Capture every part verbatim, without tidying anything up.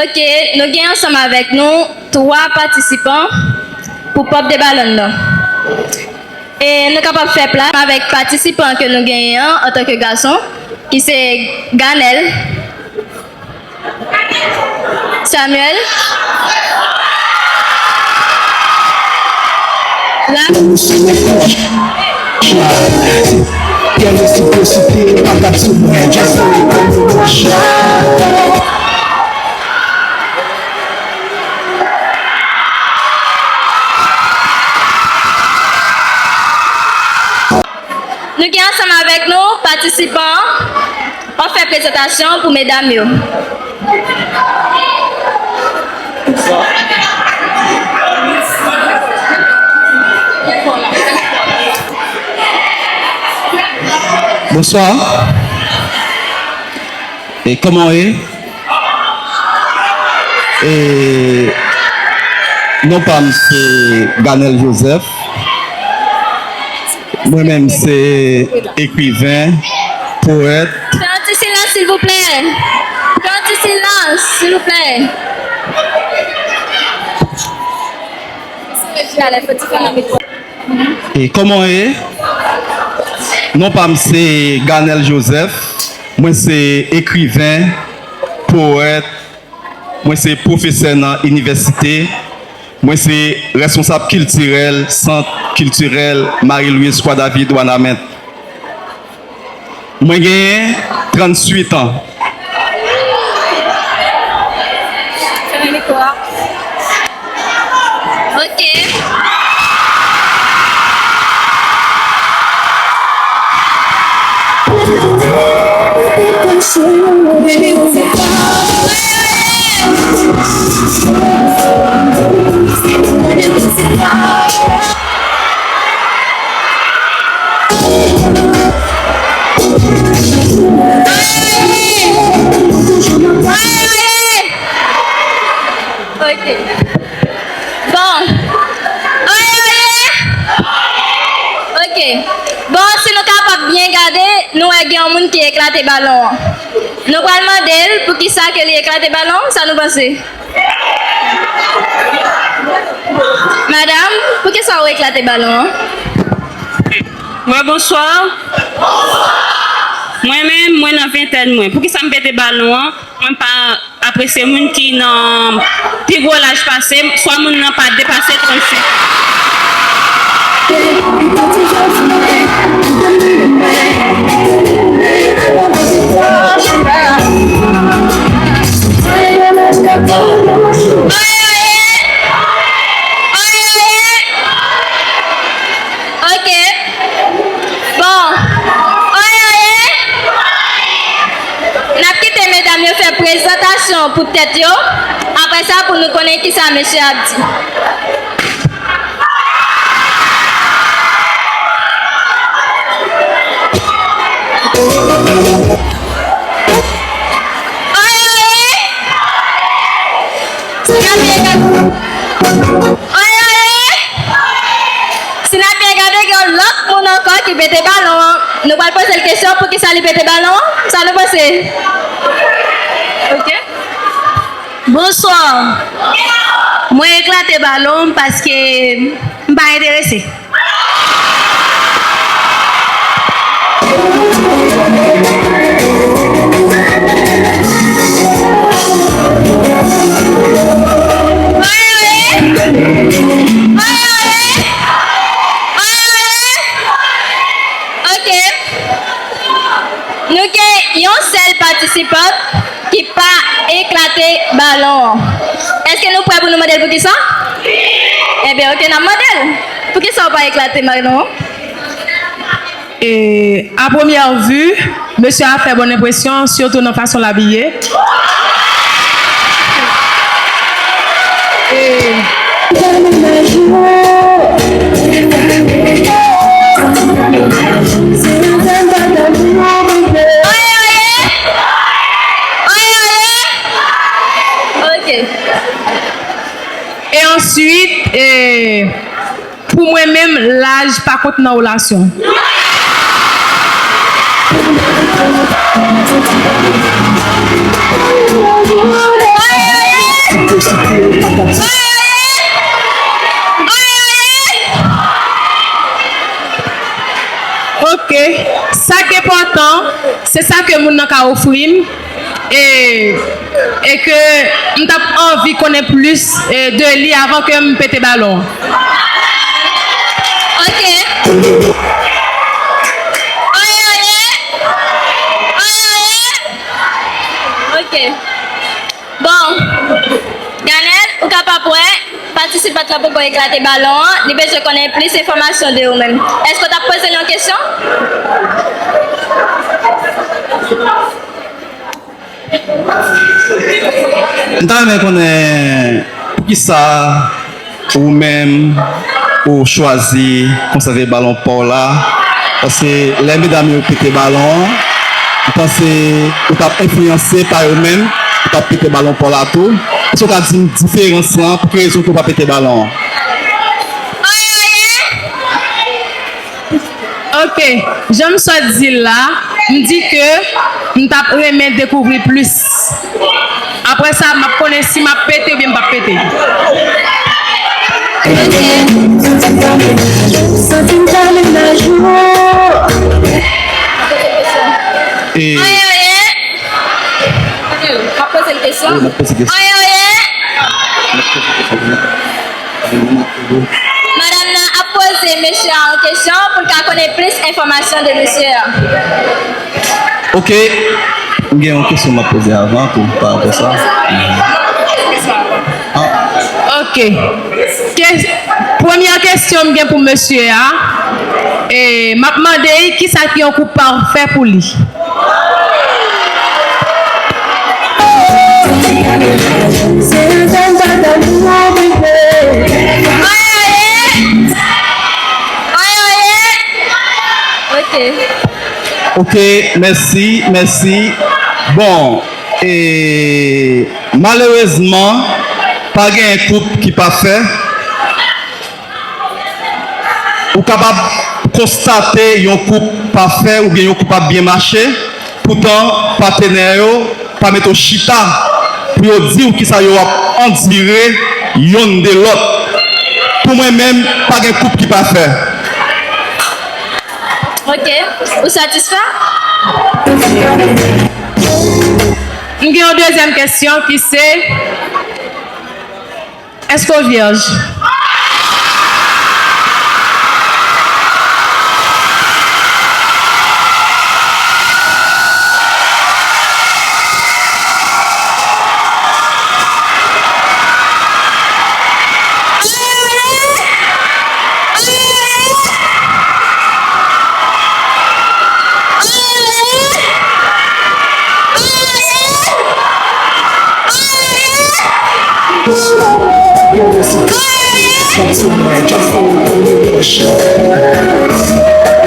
Ok, nou gen ansanm avèk nou twa patisipan pou Pop de Ballon nan. E nou kapab fè plas avèk patisipan ke nou genyen an antanke gason, ki se Ganel, Samuel, Ralph. Nou gen ansanm avèk nou patisipan an. An fè prezantasyon pou medam yo. Bonswa. E kòman w ye? E non pa m se Ganel Joseph. Mwen menm se ekriven, powèt. Fè yon ti silans, silvouplè. Fè yon ti silans, silvouplè. E kòman w ye? Non pa m se Ganel Joseph. Mwen se ekriven, powèt, mwen se pwofesè nan inivèsite, mwen se rèsponsab kiltirèl Sant Kiltirèl Marie Louise Croix David Wanament. Mwen genyen tranntuit an. Ok. Ok. Bon. Oye, oye. Ok. Bon, si nou kapab byen gade, nou wè gen yon moun ki eklate balon an. Nou pral mande l poukisa ke li eklate balon an, sa nou panse? Madam, poukisa ou eklate balon an? Mwen, bonswa. Mwen menm, mwen nan ventèn mwen. Poukisa m pete balon an? Mwen pa apresye moun ki nan pi gwo laj pase m, swa moun nan pa depase tranntuit. Oye, oye. Oye, oye. Ok. Bon. Oye, oye. N ap kite medam yo fè prezantasyon pou tèt yo. Apre sa, pou nou konnen kisa mesye ap di. Oye, oye. Oye, oye. Si n ap byen gade, gen yon lòt moun ankò ki pete balon an. Nou pral poze l kesyon poukisa li pete balon an. Sa nou panse? Ok. Bonswa. Mwen eklate balon m paske m pa enterese. Oye, oye. Oye, oye. Oye, oye. Ok. Nou gen yon sèl patisipan ki pa eklate balon an. Èske nou prè pou nou mande l poukisa? Ebyen, ok, n ap mande l. Poukisa w pa eklate balon an? E, à première vue, mesye a fè bòn enpresyon, sitou nan fason l abiye. E, Oye, oye. Oye, oye. Ok. E answit, e, pou mwen menm, laj pa kont nan relasyon. Oye, oye. Oye, oye, oye, oye. Ok. Sa k enpòtan, se sa ke moun nan ka ofri m. E, e ke m t ap anvi konnen plis, e, de li avan ke m pete balon an. Ok. Oye, oye. Oye, oye. Ok. Bon. Ganèl, ou kapab wè, patisipant la poko eklate balon an, li bezwen konnen plis enfòmasyon de ou menm. Èske w t ap poze l yon kesyon? M ta renmen konnen poukisa ou menm ou chwazi konsève balon pa w la, paske lè medam yo pete balon an, ou panse ou t ap enfliyanse pa yo menm, ou t ap pete balon pa w la tou. Èske w ka di m diferans lan, pou ki rezon ke w pa pete balon an? Oye, oye. Ok, jan m sot di l la, m di ke m t ap renmen dekouvri plis. Apre sa, m ap konnen si m ap pete oubyen m p ap pete. Ok. Santi m ta menm nan jou. E Oye, oye. M ap poze l kesyon. Wi, m ap poze kesyon. Oye, oye. M ap poze kesyon. Madanm nan ap poze mesye a yon kesyon pou l ka konnen plis enfòmasyon de mesye a. Ok. M gen yon kesyon m ap poze avan tou, pa rapò sa. Ah. Ok. Ke-, premyè kesyon m gen pou mesye a, e, m ap mande l kisa ki yon koup pafè pou li. Oye, oye. Oye, oye. Ok. Ok, mèsi, mèsi. Bon, e, malerezman, pa gen koup ki pafè. Ou kapab konstate yon koup pafè oubyen yon koup ap byen mache, poutan patenè yo pa mete w chita pou yo di w kisa yo ap andire yonn de lòt. Pou mwen menm, pa gen koup ki pafè. Ok, ou satisfè? M gen yon dezyèm kesyon ki se, èske w vyèj?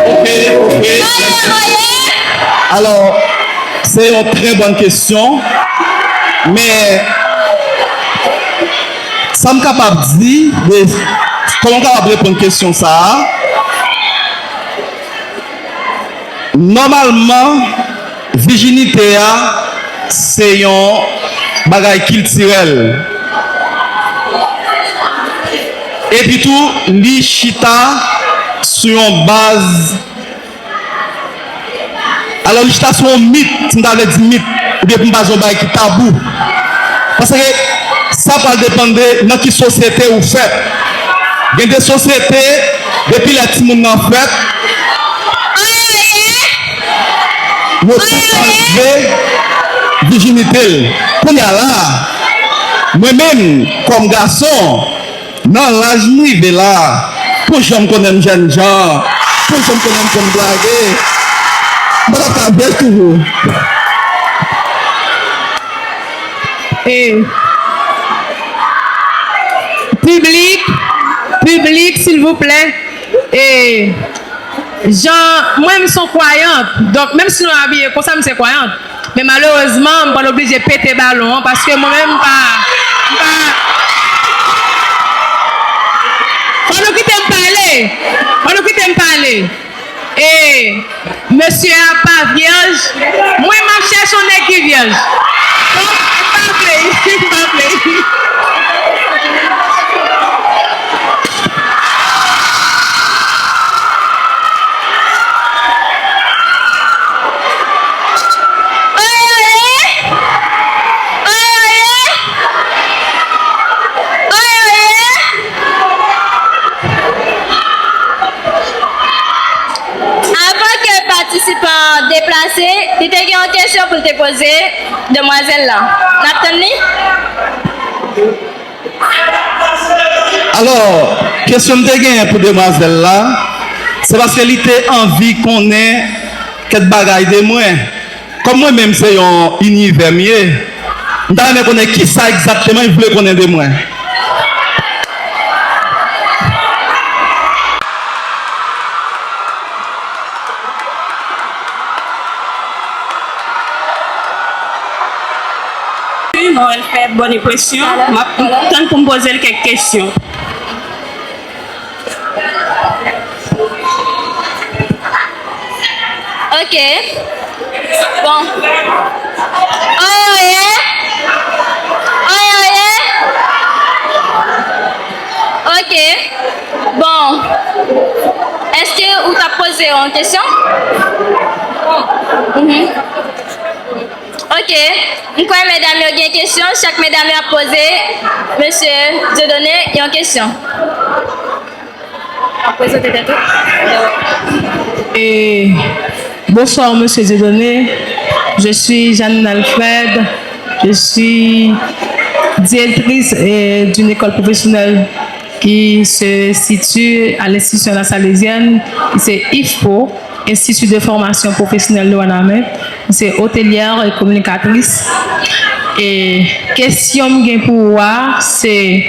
Ok, ok, mèsi. Alò, se yon trè bòn kesyon, men sa m kapab di, de, kòman m kapab reponn kesyon sa a? Nòmalman, vijinite a se yon bagay kiltirèl. Epitou, li chita sou yon baz, alò, li chita sou yon mit, si m ta vle di mit, oubyen pou m pa di yon bagay ki tabou. Paske sa pral depann de nan ki sosyete ou fèt. Gen de sosyete, depi lè timoun nan fèt, yo tout anlve vijinite l. Kounye a la, mwen menm, kòm gason, nan laj m rive la, pou jan m konnen m jènjan, pou jan m konnen m konn blage, m pa t ap ka vyèj toujou. E, piblik, piblik, silvouplè. E, jan, mwen, m se yon kwayant. Donk, menm si nou abiye konsa, m se kwayant. Men malerezman, m pral oblije pete balon an, paske mwen menm, m pa, m pa, fò nou kite m pale. Fò nou kite m pale. E mesye a pa vyèj, mwen m ap chèche yon nèg ki vyèj. Donk, m pa vle, m pa vle. Pase, li te gen yon kesyon pou l te poze demwazèl la. N ap tann li? Alò, kesyon m te genyen pou demwazèl la, se paske li te anvi konnen kèk bagay de mwen. Kòm mwen menm se yon inivè m ye, m ta renmen konnen kisa egzakteman li vle konnen de mwen. Mwen wè l fè bòn enpresyon. M ap tann pou m poze l kèk kesyon. Ok. Bon. Oye, oye. Oye, oye. Ok. Bon. Èske ou t ap poze yon kesyon? Mhm. Ok. M kwè medam yo gen kesyon. Chak medam yo ap poze mesye Dieudonné yon kesyon. Ap prezante tèt ou. Et bonsoir, monsieur Dieudonné. Je suis Jeanne Alfred. Je suis directrice, euh, d'une école professionnelle qui se situe à l'institution La Salésienne, qui c'est IFPO, Institut de Formation Professionnelle de Wanament. C'est hôtelière et communicatrice. Et question m gen pou ou a, c'est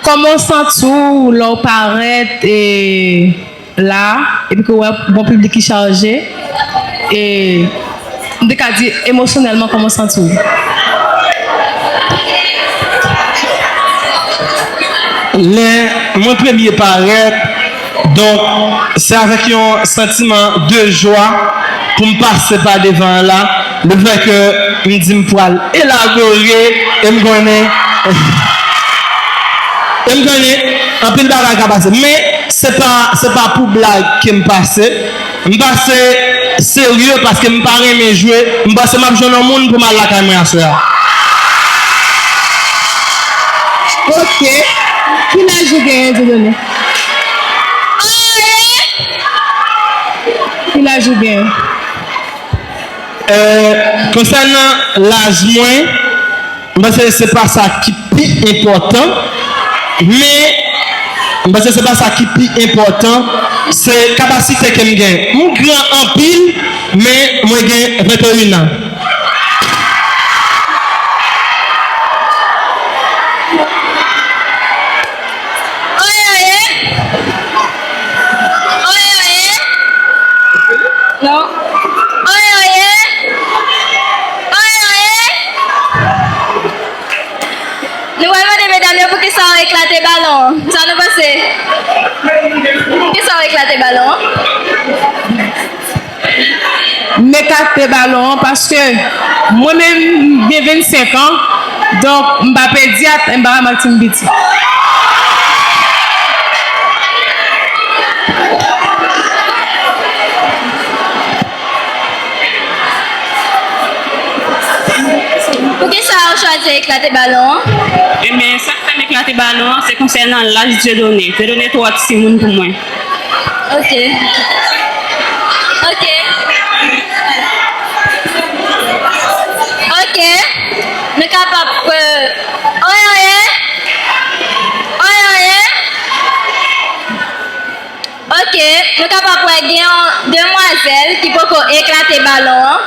Kòman w santi w lè w parèt, e, la, epi ke w wè yon piblik ki chaje, e, m te ka di emosyonèlman, kòman w santi w? Lè mwen premye parèt, donk, se avèk yon santiman de jwa pou m pase pa devan an la, lefètke m di m pral elabore, e m konnen, e m konnen anpil bagay ka pase. Men, se pa, se pa pou blag ke m pase. M pase serye paske m pa renmen jwe. M panse m ap jwenn yon moun pou m al lakay mwen aswè a. Ok. Ki laj ou genyen, Dieudonné? Ki laj ou genyen? Euh, konsènan laj mwen, m panse se pa sa ki pi enpòtan, men m panse se pa sa ki pi enpòtan, se kapasite ke m gen. M gran anpil, men mwen gen venteyen an. Oye, oye. Oye, oye. Non. Oye, oye. Oye, oye. Nou pral mande medam yo poukisa yo eklate balon an. Sa nou panse? Poukisa yo eklate balon an? M eklate balon an paske mwen menm, m gen vennsenk an, donk m pa pedyat, m pa ka manti m piti. Poukisa ou chwazi eklate balon an? Ebyen, sa k fè m eklate balon an, se konsènan laj Dieudonné. Dieudonné twò timoun pou mwen. Ok. Ok. Ok. Nou kapab, euh, oye, oye. Oye, oye. Ok, nou kapab wè gen yon demwazèl ki poko eklate balon an.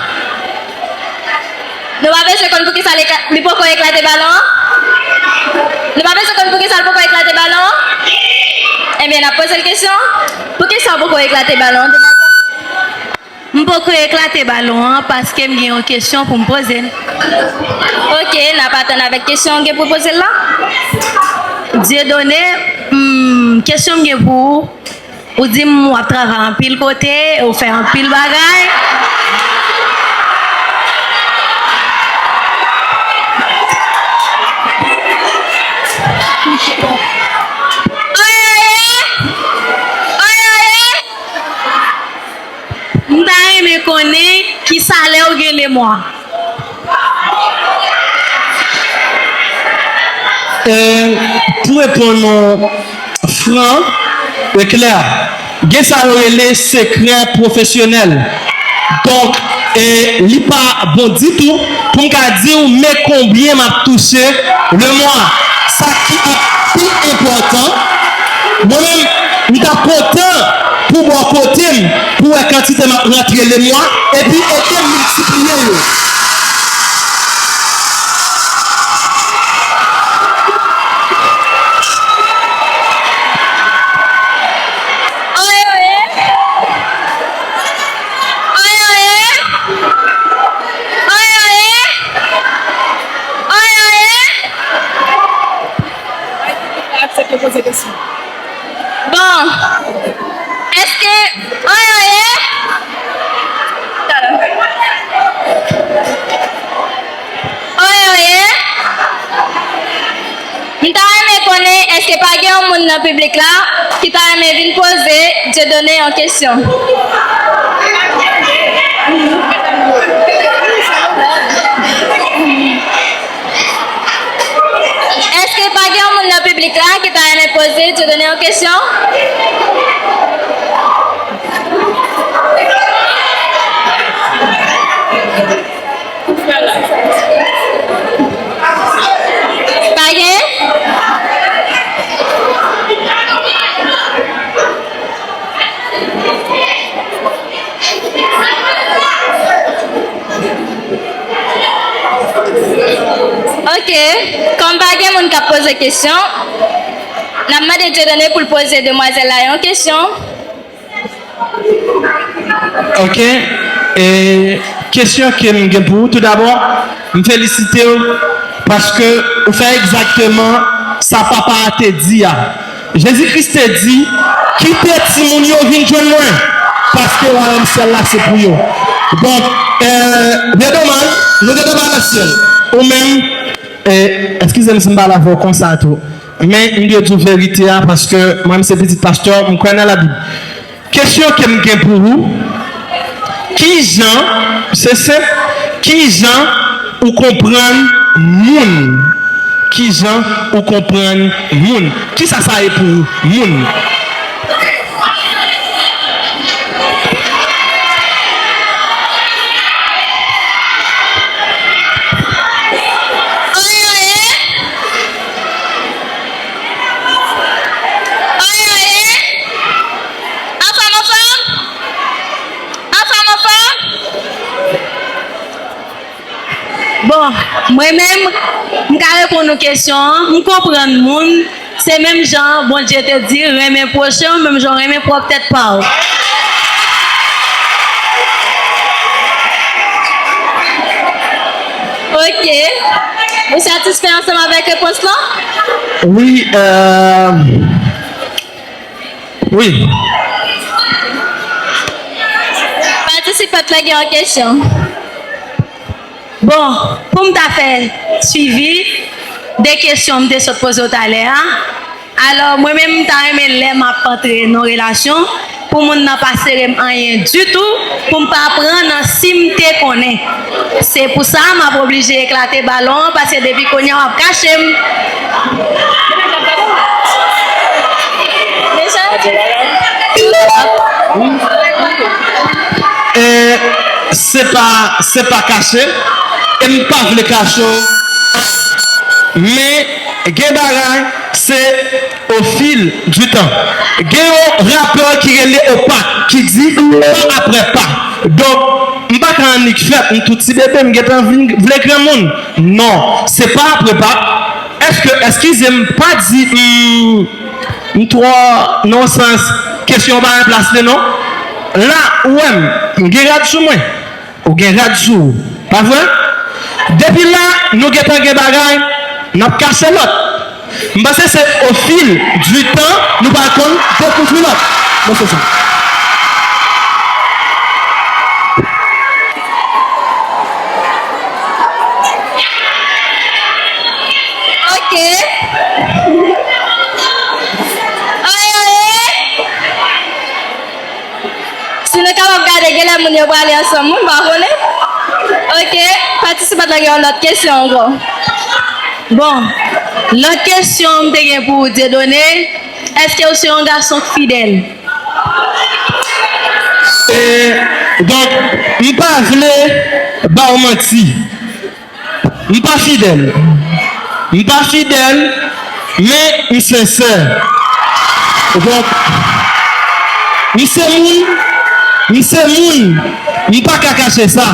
Nou pa bezwen konn poukisa li ka-, li poko eklate balon an? Nou pa bezwen konn poukisa l poko eklate balon an? Ebyen, n ap poze l kesyon. Poukisa w poko eklate balon an, demwazèl? M poko eklate balon an paske m gen yon kesyon pou m poze l. Ok, n ap atann avèk kesyon w gen pou poze l la. Dieudonné, hmm, kesyon m gen pou ou, ou di m w ap travay anpil kote, ou fè anpil bagay. Oye, oye! Oye, oye! M ta renmen konnen ki salè w gen lemwa. Euh, pou reponn nou fran e klè, gen sa yo rele sekrè pwofesyonèl. Donk, e, li pa bon ditou pou m ka di w men konbyen m ap touche le mwa. Sa ki ap pi enpòtan, mwen menm, m t ap kontan pou bò kote m, pou wè kantite m ap rantre le mwa, epi ede m miltipliye yo. Oye, oye. Oye, oye. Oye, oye. Oye, oye. Aksepte poze kesyon. Bon. Èske, oye, oye. Oye, oye. M ta renmen konnen, èske pa gen yon moun nan piblik la ki ta renmen vin poze Dieudonné yon kesyon? Èske pa gen yon moun nan piblik la ki ta renmen poze Dieudonné yon kesyon? Pa gen? Ok. Kòm pa gen moun k ap poze kesyon, n ap mande Dieudonné pou l poze demwazèl la yon kesyon. Ok. E kesyon ke m gen pou ou, toudabò, m felisite w paske ou fè egzakteman sa papa a te di a. Jezi Kris te di, "Kite timoun yo vin jwenn mwen, paske wayòm syèl la se pou yo." Donk, e, byen domaj, nou te dwe al nan syèl. Ou menm, e, eskize m si m pale avè w konsa tou, men m dwe di w verite a, paske mwen, m se pitit pastè, m kwè nan Labib. Kesyon ke m gen pou ou, kijan, se senp, kijan ou konprann moun? Kijan ou konprann moun? Kisa sa ye pou ou, moun? Oye, oye. Oye, oye. Anfòm, anfòm. Anfòm, anfòm. Bon, mwen menm, m ka reponn ou kesyon an. M konprann moun, se menm jan Bondye te di, renmen pwochen w, menm jan w renmen pwòp tèt pa w. Ok. Ou satisfè ansanm avèk repons lan? Wi, euh, wi. Patisipant lan gen yon kesyon. Bon, pou m ta fè swivi de kesyon m te sot poze w talè a, alò, mwen menm, m ta renmen lè m ap antre nan relasyon, pou moun nan pa sere m anyen ditou, pou m pa pran nan si m te konnen. Se pou sa, m ap oblije eklate balon an, paske depi kounye a, w ap kache m. Deja? E se pa, se pa kache, e m pa vle kache w. Men gen bagay, se au fil du temps. Gen yon rapè ki rele Opak ki di, pa apre pa. Donk, m pa ka annik fèt, m tou ti bebe, m gentan vin vle granmoun. Non, se pa apre pa. Èske, eskize m, pa di, hmm, m twò, nan yon sans, kesyon an pa nan plas li, non. La, ou wè m, m gen rad sou mwen. Ou gen rad sou ou, pa vre? Depi la, nou gentan gen bagay, n ap kache lòt. M panse se au fil du temps, nou pral konn dekouvri lòt. Bon, se sa. Ok. Oye, oye. Si nou kapab gade, genlè moun yo prale ansanm, wi, m pa konnen. Ok, patisipan nan gen yon lòt kesyon ankò. Bon, Lòt kesyon m te gen pou Dieudonné, èske w se yon gason k fidèl? E, donk, m pa vle ba w manti. M pa fidèl. M pa fidèl, men m sensè. Donk, m se moun, m se moun, m pa ka kache sa.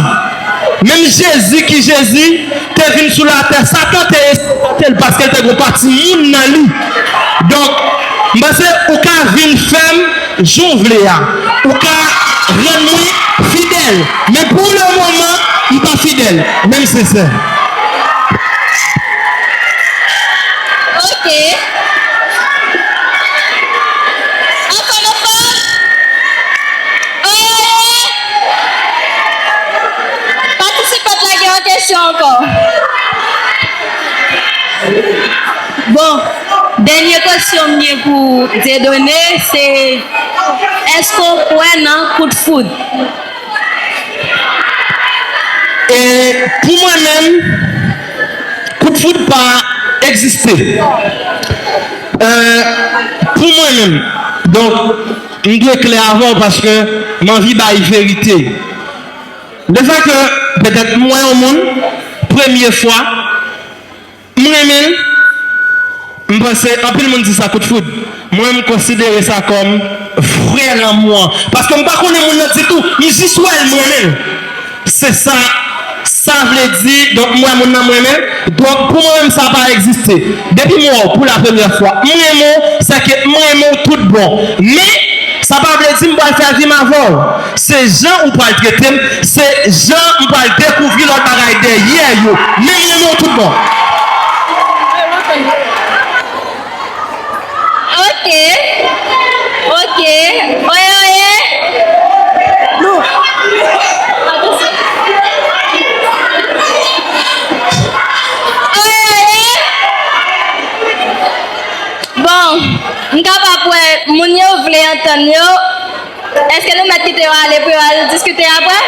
Menm Jezi ki Jezi te vin sou latè, Satan te eseye tante l paske l te gen yon pati moun nan li. Donk, m panse ou ka vin fè m jan w vle a. Ou ka rann mwen fidèl. Men pou le moman, m pa fidèl. Men m sensè. Ok. Ankò yon fwa. Oye! Patisipant la gen yon kesyon ankò. Bon, dènye kesyon m gen pou Dieudonné, se èske w kwè nan kout foud? E pou mwen menm, kout foud pa egziste. E, pou mwen menm, donk, m dwe klè avè w paske m anvi bay verite. Lefètke petèt m wè yon moun, premye fwa, m renmen l, m panse, anpil moun di sa kout foud. Mwen, m konsidere sa kòm vrè lanmou an. Paske m pa konnen moun nan ditou, m jis wè l, m renmen l. Se sa, sa vle di, donk, m wè moun nan, m renmen l. Donk, pou mwen menm, sa pa egziste. Depi m wè w pou la premyè fwa, m renmen w, sèke m renmen w tout bon. Men, sa pa vle di m pral fè vi m avè w. Se jan ou pral trete m, se jan m pral dekouvri lòt bagay dèyè yo. Men m renmen w tout bon. Ok. Ok. Oye, oye. Oye, oye. Bon, m kapab wè moun yo vle antann yo. Èske nou mèt kite yo ale pou yo al diskite apre?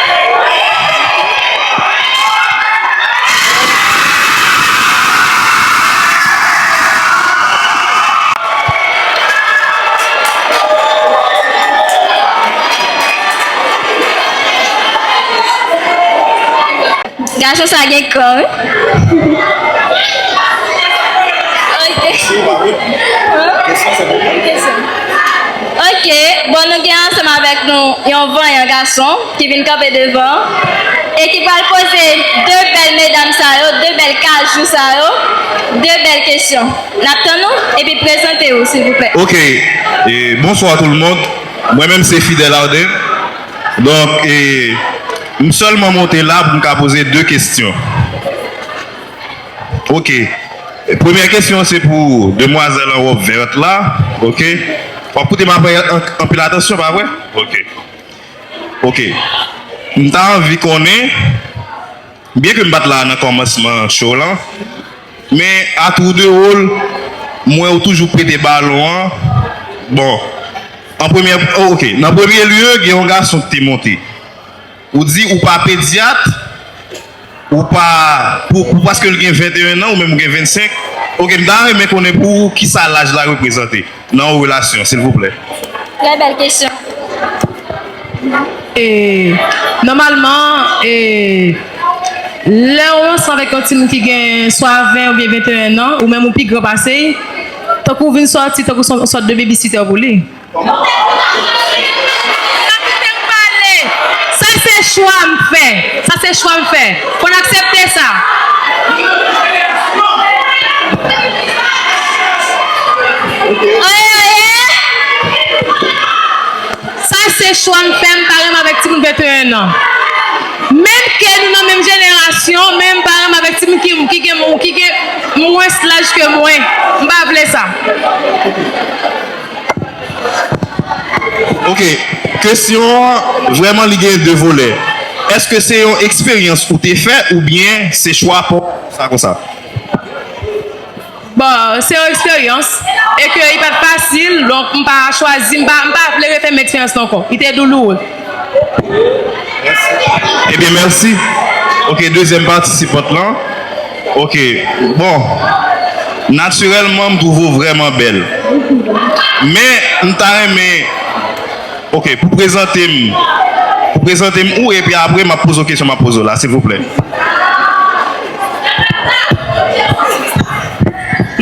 Gason sa gen kran, wi. Ok. Ok, bon, nou gen ansanm avèk nou yon vanyan gason ki vin kanpe devan e ki pral poze de bèl medam sa yo, de bèl kajou sa yo, de bèl kesyon. N ap tann ou, epi prezante w, silvouplè. Ok. E, bonsoir tout le monde. Mwen menm se Fidel Arden. Donk, e, m sèlman monte la pou m ka poze de kesyon. Ok. Premyè kesyon se pou demwazèl an wòb vèt la. Ok. W ap koute m apre an-, anpil atansyon, pa vre? Ok. Ok. M ta anvi konnen, byen ke m pa t la nan kòmansman show lan, men à tour de rôle, m wè ou toujou prete balon an. Bon, an premyè, oh, ok, nan premye lye, gen yon gason ki te monte. Ou di ou pa pedyat, ou pa, pou, pou, paske l gen venteyen an, ou menm ou gen vennsenk. Ok, m ta renmen konnen pou ou kisa laj la reprezante nan yon relasyon, silvouplè. Trè bèl kesyon. E, nòmalman, e, lè w ansanm avèk yon timoun ki gen swa ven oubyen venteyen an, ou menm ou pi gran pase l, tankou w vin sòti tankou s on sòt de babysitter pou li. Sa se chwa m fè. Sa se chwa m fè. Fò n aksepte sa. Oye, oye. Sa se chwa m fè, m pa renmen avèk timoun venteyen an. Menm ke nou nan menm jenerasyon, men m pa renmen avèk timoun ki, ki gen, ki gen mwens laj ke mwen. M pa vle sa. Ok, kesyon an, vrèman, li gen de volè. Èske se yon eksperyans ou te fè oubyen se chwa pa w sa konsa? Bon, se yon eksperyans e ke li pa t fasil, donk m pa chwazi, m pa, m pa vle refè menm eksperyans lan ankò. Li te douloure. Ebyen, mèsi. Ok, dezyèm patisipant lan. Ok, bon. Natirèlman, m twouve w vrèman bèl. Men, m ta renmen, ok, pou prezante m, pou prezante m ou, epi apre, m ap poze w kesyon m ap poze w la, silvouplè.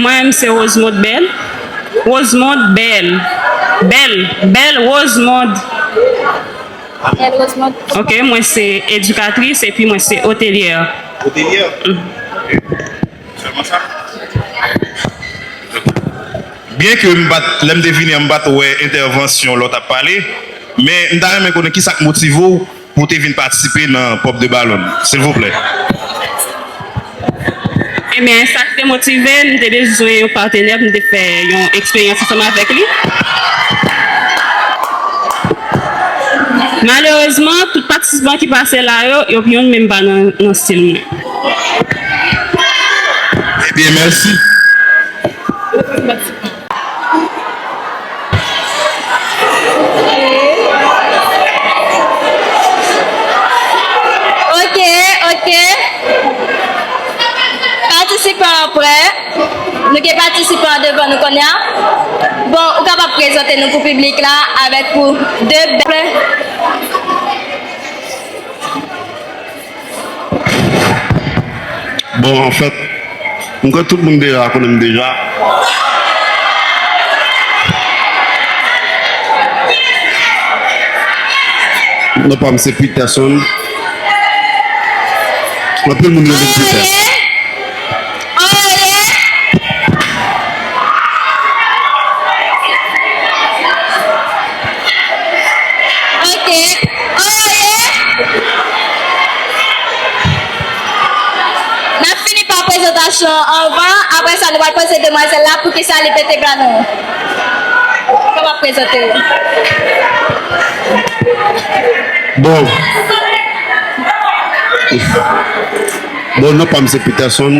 Mwen menm, se Rosemond Bèl. Rosemond Bèl. Bèl, Bèl Rosemond. Bèl Rosemond. Ok, mwen se edikatris epi mwen se otelyè. Otelyè? Mm. Ok. Sèlman sa? Byen ke m pa t, lè m te vini an, m pa t wè entèvansyon lè w t ap pale, men m ta renmen konnen kisa k motive w pou w te vin patisipe nan Pop de Ballon, silvouplè. Ebyen, sa k te motive m, m te bezwen yon patenè pou m te fè yon eksperyans ansanm avèk li. Malerezman, tout patisipan ki pase la yo, yo youn menm pa nan, nan stil mwen. Ebyen, mèsi. Ok, ok. Patisipan an prè. Nou gen patisipan an devan nou kounye a. Bon, ou kapab prezante nou pou piblik la avèk pou de bèl. Bon, anfèt, m kwè tout moun deja konnen m deja. Non pa m se Peterson. Anpil moun rele m Peterson. Oye! Ok. Oye! N ap fini pa prezantasyon an anvan. Apre sa, nou pral poze demwazèl la poukisa li pete balon. Kòman w ap prezante w? Bon. Bon, non pa m se Peterson.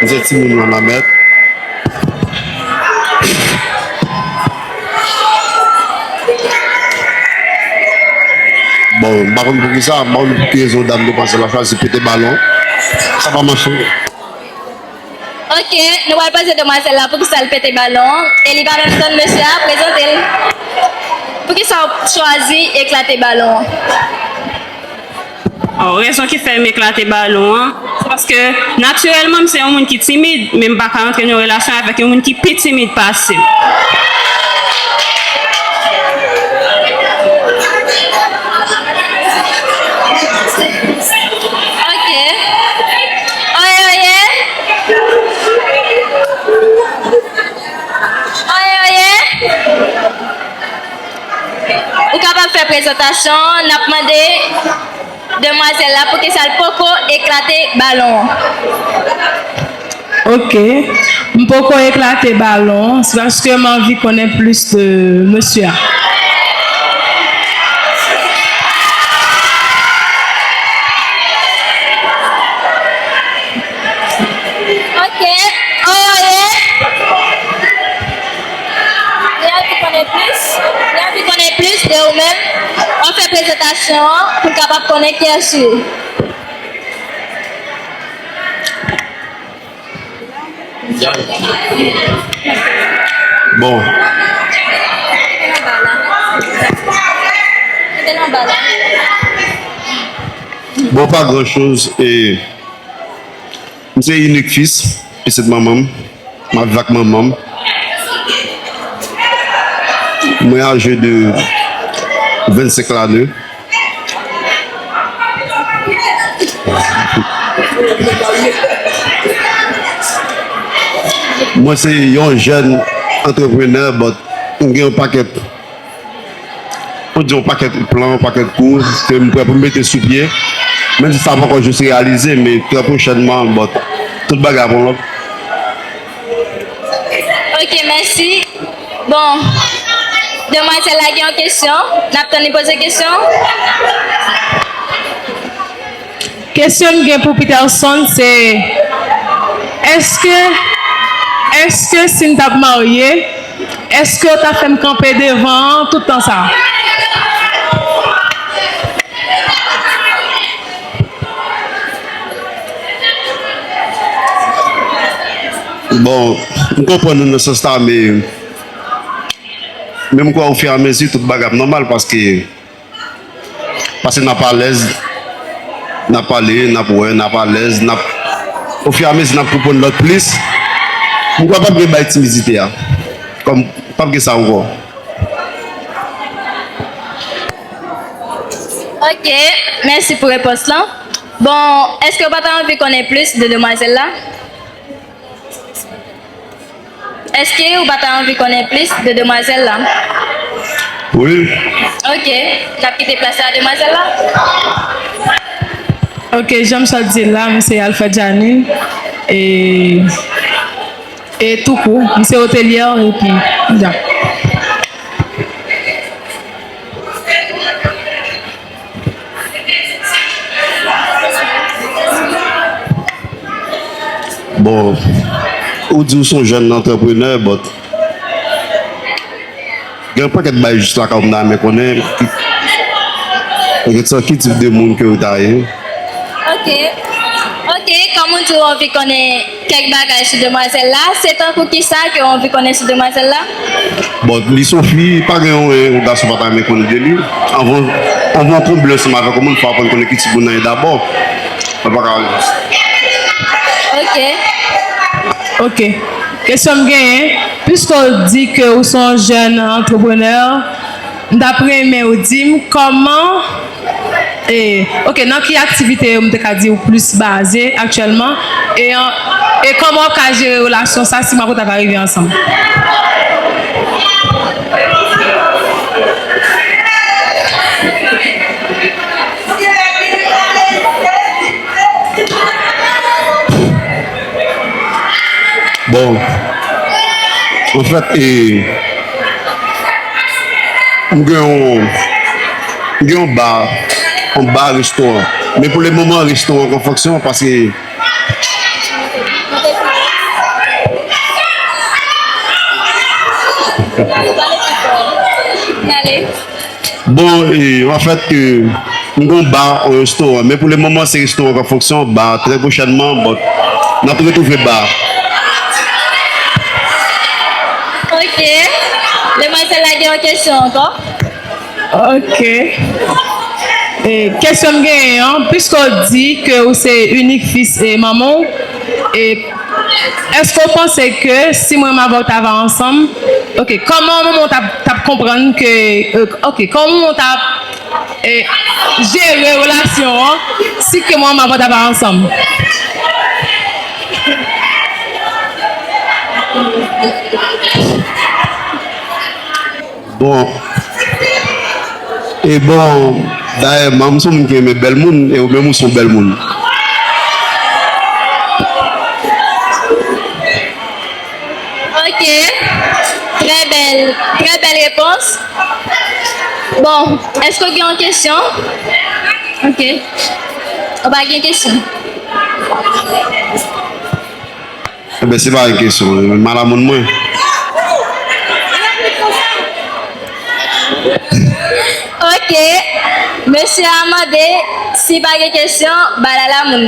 M se timoun nan Lanmèt. Bon, m pa konn poukisa, m pa konn pou ki rezon dam demwazèl la chwazi pete balon. Sa pa mache. Ok, nou pral poze demwazèl la poukisa l pete balon an, e li pa menm tann mesye a prezante l. Poukisa w chwazi eklate balon an? Oh, rezon ki fè m eklate balon an, se paske natirèlman m se yon moun ki timid, men m pa ka rantre nan yon relasyon avèk yon moun ki pi timid pase m. Ok. Oye, oye. Oye, oye. Ou kapab fè prezantasyon, n ap mande demwazèl la poukisa l poko eklate balon an. Ok. M poko eklate balon, se paske m anvi konnen plis de mesye a. Ok. Oye, oye. Li anvi konnen plis. Li anvi konnen plis de ou menm. Ann fè prezantasyon an pou n kapab konnen kiyès ou ye. Bon. Bon, pa gran choz, e, m se inik fis, pitit manman m. M ap viv ak manman m. Mwen aje de vennsenk lane. Mwen se yon jèn antreprenè, but m gen yon pakèt, pou di yon pakèt plan, yon pakèt kou ke m prè pou m mete sou pye. Menm si sa poko jis reyalize, men trè pwochènman, but tout bagay ap yon lòt. Ok, mèsi. Bon, demwazèl la gen yon kesyon. N ap tann li poze kesyon. Kesyon m gen pou Peterson se, èske, èske si n t ap marye, èske w t ap fè m kanpe devan an tout tan sa a? Bon, m konprann ou nan sans la, men, men m kwè ofiramezi tout bagay ap nòmal paske, paske n ap alèz, n ap pale, n ap wè, n ap alèz, n ap, ofiramezi n ap konprann lòt plis. M kwè p ap gen bay timidite a. Kòm p ap gen sa ankò. Ok, mèsi pou repons lan. Bon, èske w pa ta anvi konnen plis de demwazèl la? Èske ou pa ta anvi konnen plis de demwazèl la? Wi. Ok, n ap kite plas la a demwazèl la. Ok, jan m sot di la, m se Alfred Janine, e, e toukou, m se otelyè, epi, ja. Bon, ou di w se yon jèn antreprenè, but gen yon pakèt bagay jis lakay ou m ta renmen konnen, ki, ki, ki tip de moun ke ou ta ye. Ok. Ok, kòm ou di w anvi konnen kèk bagay sou demwazèl la, se tankou kisa ke w anvi konnen sou demwazèl la? Bon, li se yon fi, pa gen yon, yon gason pa ta renmen konnen de li. Anvan, anvan w konble ansanm avèk yon moun, fò w aprann konnen ki tip moun nan ye dabò. Mwen pa ka. Ok. Ok. Kesyon m genyen, piske w di ke ou se yon jèn antreprenè, m t ap renmen w di m kòman, e, ok, nan ki aktivite yo m te ka di w plis baze aktyèlman, e, an, e kòman w ka jere relasyon sa si m ak ou ta ka rive ansanm? Bon, anfèt, e, m gen yon, m gen yon ba, yon ba restoran. Men pou le moman, restoran an an fonksyon, paske Bon, e, anfèt, e, m gon ba, yon restoran. Men pou le moman, se restoran k ap fonksyon, ba, trè pwochènman, but, n ap retwouve ba. Ok. Demwazèl la gen yon kesyon ankò? Ok. E, kesyon m genyen an, piske w di ke ou se inik fis e manman w, e, èske w panse ke si mwen m avè w ta va ansanm, ok, kòman manman w t ap, t ap konprann ke, e, ok, kòman manman w t ap, e, jere relasyon an si ke mwen m avè w ta va ansanm? Bon. E bon, dayè, manman m se yon moun ki renmen bèl moun, e ou menm ou se yon bèl moun. Ok. Trè bèl, trè bèl repons. Bon, èske w gen yon kesyon? Ok. Ou pa gen kesyon? Enben, se pa yon kesyon, men malamoun mwen. Ok. Mesye a mande si pa gen kesyon, ba l alamoun.